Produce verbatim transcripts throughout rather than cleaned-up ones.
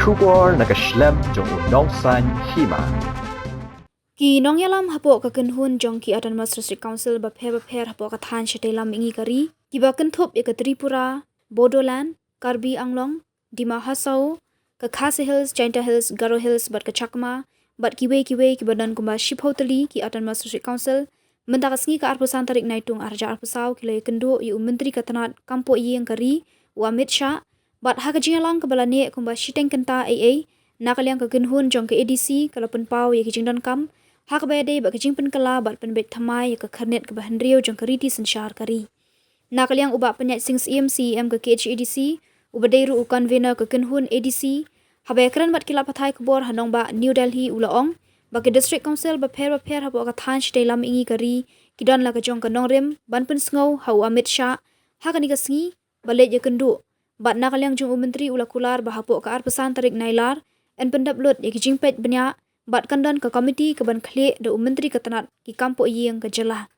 Khubor na ka shlem jong u Nongsaiñ Hima. Ki nongïalam hapoh ka kynhun jong ki Autonomous District Council bapher bapher hapoh ka thaiñ shatei lam mihngi ka ri, kiba kynthup ïa ka Tripura, Bodoland, Karbi Anglong, Dima Hasao, ka Khasi Hills, Jaintia Hills, Garo Hills bad ka Chakma, bad kiwei kiwei kiba don kumba shiphew tylli ki Autonomous District Council, mynta ka sngi ka arphew san tarik Naitung arhajar arphew saw ki la ïakynduh ïa u Myntri ka tnad kam poh ïing ka ri, u Amit Shah, bad ha ka jingïalang kaba la neh kumba shiteng kynta ei ei, na ka liang ka kynhun jong ka A D C ka la pynpaw ïa ka jingdonkam ha kaba ïadei bad ka jingpynkylla bad pynbeit thymmai ïa ka khyrnit kaba hynriew jong ka riti synshar ka ri. Na ka liang u Bah Pynïaid Sing Syiem, C E M ka K H A D C, uba dei ruh u convener ka kynhun A D C, haba ïakren bad ki lad pathai khubor ha nongbah New Delhi u la ong ba ki District Council bapher bapher hapoh ka thaiñ shatei lam mihngi ka ri ki don la ka jong ka nongrim ban pynsngew ha u Amit Shah ha kane ka sngi ba leit ïakynduh. Bad na ka liang jong u Myntri u la kular ba hapoh ka arphew san tarik Nailar yn pyndep lut ïa ki jingpeit bniah bad kan don ka komiti kaban khlieh da u Myntri ka tnad ki kam poh ïing ka jylla.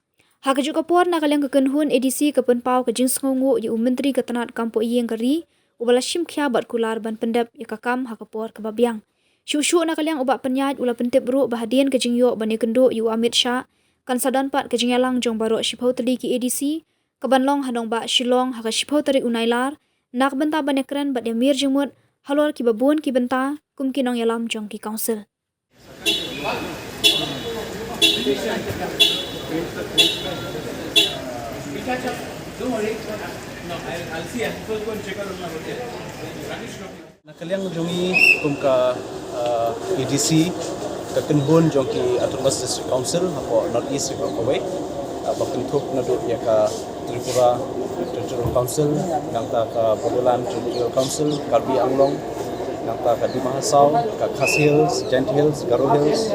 Ha kajuh ka por, na ka liang ka kynhun A D C ka pynpaw ka jingsngewnguh ïa u Myntri ka tnad kam poh ïing ka ri, uba la shim khia bad kular ban pyndep ïa ka kam ha ka por kaba biang. Shuh shuh na ka liang u Bah Pynïaid u la pyntip ruh ba hadien ka jingïoh ban ïakynduh ïa u Amit Shah, kan sa don pat ka jingïalang jong baroh shiphew tylli ki A D C kaban long ha nongbah Shillong ha ka shiphew tarik u Nailar, na ka bynta ban ïakren bad ïamir jingmut halor kiba bun ki bynta kum ki nongïalam jong ki council. Na ka liang jong ngi kum ka, uh, A D C, ka kynhun jong ki Autonomous District Council hapoh North East bad kawei, uh, ba kynthup naduh ïa ka Tripura Territorial Council, nangta ka Bodoland Territorial Council, Karbi Anglong, nangta ka Dima Hasao, ka Khasi Hills, Jaintia Hills, Garo Hills,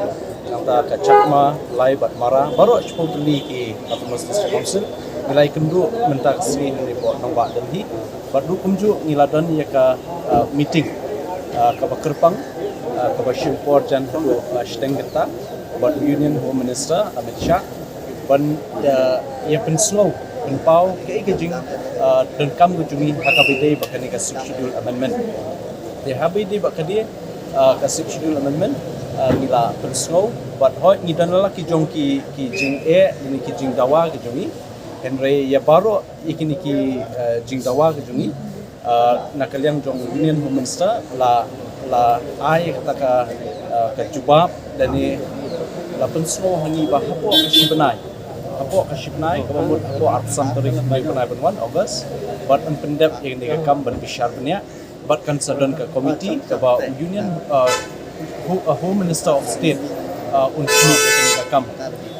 nangta ka Chakma, Lai bad Mara, baroh shiphew tylli ki Autonomous District Council, ngi la ïakynduh mynta ka sngi hangne hapoh nongbah Delhi, bad ruh kumjuh ngi la don ïa ka, uh, meeting, uh, kaba kyrpang, uh, kaba shim por jan haduh, uh, shiteng kynta bad Union Home Minister Amit Shah ban, uh, ïa pynsngew pynpaw kaei ka jing, uh, donkam ka jong ngi ha kaba ïadei bad kane ka Sixth Schedule Amendment. Te ha kaba ïadei bad kane, uh, ka Sixth Schedule Amendment, uh, ngi la pynsngew bad hooid ngi don la ki jong ki, ki jingeh, ki jingdawa ki jong ngi. Hynrei ïa baroh ïa kine ki, uh, jingdawa ki jong ngi, uh, na ka liang jong Union Home Minister la, la ai kata ka, uh, ka jubab lane la pynsngew ha ngi ba hapoh ka shi bnai, hapoh ka shi bnai kaba mut hapoh arphew san tarik u bnai ban wan August, bad yn pyndep ïa kane ka kam ban bishar bniah. Bad kan sa don ka komiti kaba Union, uh, Ho-, uh, Home Minister of State, uh, un khmih ïa kane ka kam.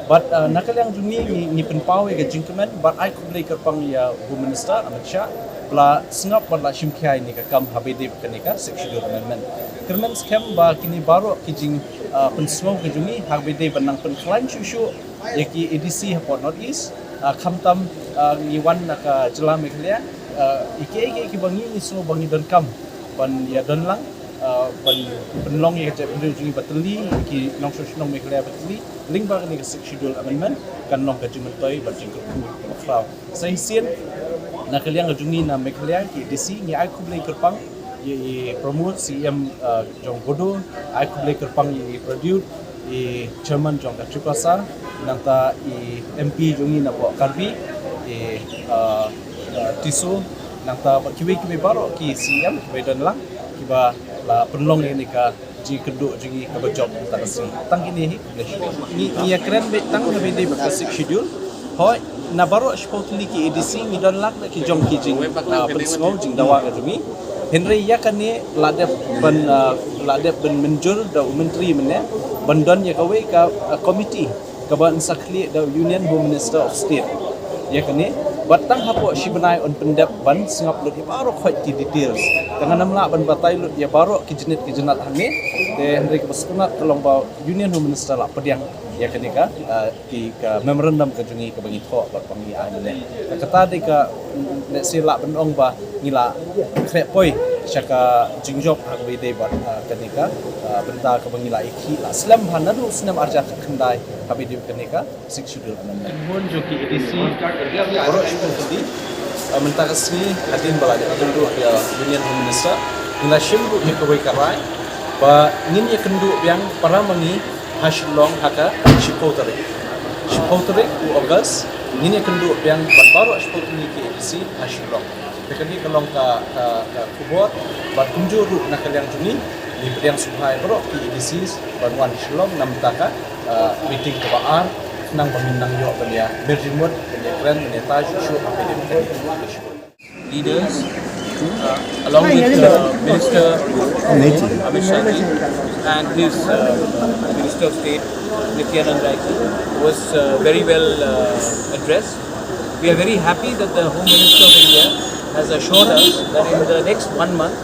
Bad, uh, na ka liang jong ngi, ngi, ngi pynpaw ïa ka jingkmen bad ai khublei kyrpang ïa Home Minister Amit Shah ba la sngap bad la shim khia ïa kane ka kam ha kaba ïadei bad kane ka Sixth Schedule Amendment. Kyrmen skhem ba kine baroh ki jing, uh, pynsngew ki jong ngi ha kaba ïadei ban nang pynkhlaiñ shuh shuh ïa ki A D C hapoh North East, ah, khamtam, ah, ngi wan na ka jylla Meghalaya, ah, ïa kiei kiei kiba ngi, ngi sngew ba ngi donkam ban ïa don lang, ah, ban pynlong ïa ka jaitbynriew jong ngi ba tylli, ïa ki nongshong shnong Meghalaya ba tylli lyngba kane ka Sixth Schedule Amendment, kan long ka jingmyntoi bad jingkyrkhu kaba khraw. Sa shisien, na ka liang ka jong ngi na Meghalaya ki A D C, ngi ai khublei kyrpang ïa i Pramod, C E M, uh, jong Bodo, ai khublei kyrpang ïa i Pradyut, i chairman jong ka Tiprasa, nangta i M P jong ngi napoh Karbi, i, uh, uh, Tisso, nangta bad kiwei kiwei baroh ki C E M kiba don lang, kiba la pynlong ïa kane ka jingkynduh jong ngi kaba jop mynta ka sngi. Tang kine hi, khublei shibun. Ngi, ngi ïakren beit tang ha kaba ïadei bad ka Sixth Schedule. Hooid, na baroh shiphew tylli ki A D C ngi don lang da ki jong ki jing, ah, pynsngew, jingdawa ka jong ngi. Hynrei ïa kane la dep ban, ah, la dep ban mynjur da u Myntri mynne ban don ïa kawei ka, ah, komiti kaba yn sa khlieh da u Union Home Minister of State. Ïa kane, bad tang hapoh shi bnai un pyndep ban sngap lut ïa baroh khoit ki details. Te ngan ym lah ban batai lut ïa baroh ki jingit ki jingnat hangne. Te hynrei kaba sngewtynnat ka long ba Union Home Minister la pdiang ïa kane ka, ah, ki ka memorandum ka jong ngi kaba ngi thoh bad ba ngi ai mynne. Te kata dei ka, mm, lehse lah ban ong ba ngi la khreh poi sha ka jingjop ha kaba ïadei bad, ah, kane ka, ah, bynta kaba ngi la ïakhih la slem bha naduh u snem arhajar khatkhyndai ha kaba ïadei bad kane ka Sixth Schedule Amendment. Kynhun jong ki A D C baroh shiphew tylli, ah, mynta ka sngi hadien ba la dep ïakynduh ïa Union Home Minister, Ngi la shim ruh ïa kawei ka rai ba ngin ïakynduh biang para ma ngi ha Shillong ha ka shiphew tarik. Shiphew tarik u August ngin ïakynduh biang bad baroh shiphew tylli ki A D C ha Shillong. Te kane ka long ka, ka, ka khubor bad kumjuh ruh na ka liang jong ngi ngi pdiang sngewbha ïa baroh ki A D Cs ban wan Shillong na bynta ka, ah, meeting kaba ar khnang ba ngin nang ïoh ban ïa mirjingmut ban ïa kren ban ïa tai shuh shuh ha ka ïing ka jong ngi. Leaders, uh, along with uh, Minister Amit Shah ji and his uh, Minister of State Nityanand Rai ji was uh, very well uh, addressed. We are very happy that the Home Minister of India has assured us that in the next one month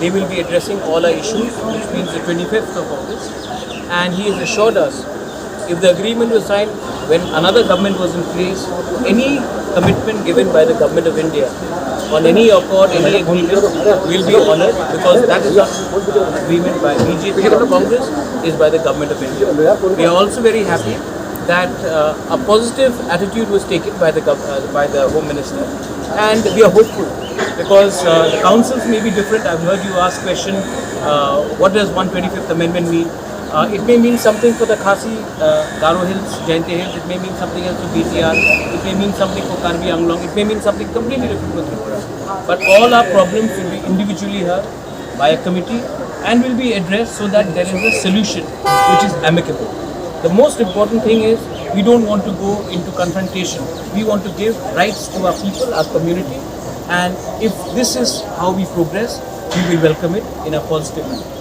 they will be addressing all our issues, which means the twenty-fifth of August. And he has assured us if the agreement was signed when another government was in place, any commitment given by the government of India on any accord, any agreement will be honored because that is not an agreement by B J P or Congress, is by the government of India. We are also very happy that uh, a positive attitude was taken by the gov- uh, by the Home Minister, and we are hopeful because uh, the councils may be different. I've heard you ask question, uh, what does one twenty-fifth Amendment mean? Uh, it may mean something for the Khasi, uh, Garo Hills, Jaintia Hills. It may mean something else for B T R. It may mean something for Karbi Anglong. It may mean something completely different for Tripura. But all our problems will be individually heard by a committee and will be addressed so that there is a solution which is amicable. The most important thing is we don't want to go into confrontation. We want to give rights to our people, our community, and if this is how we progress, we will welcome it in a positive manner.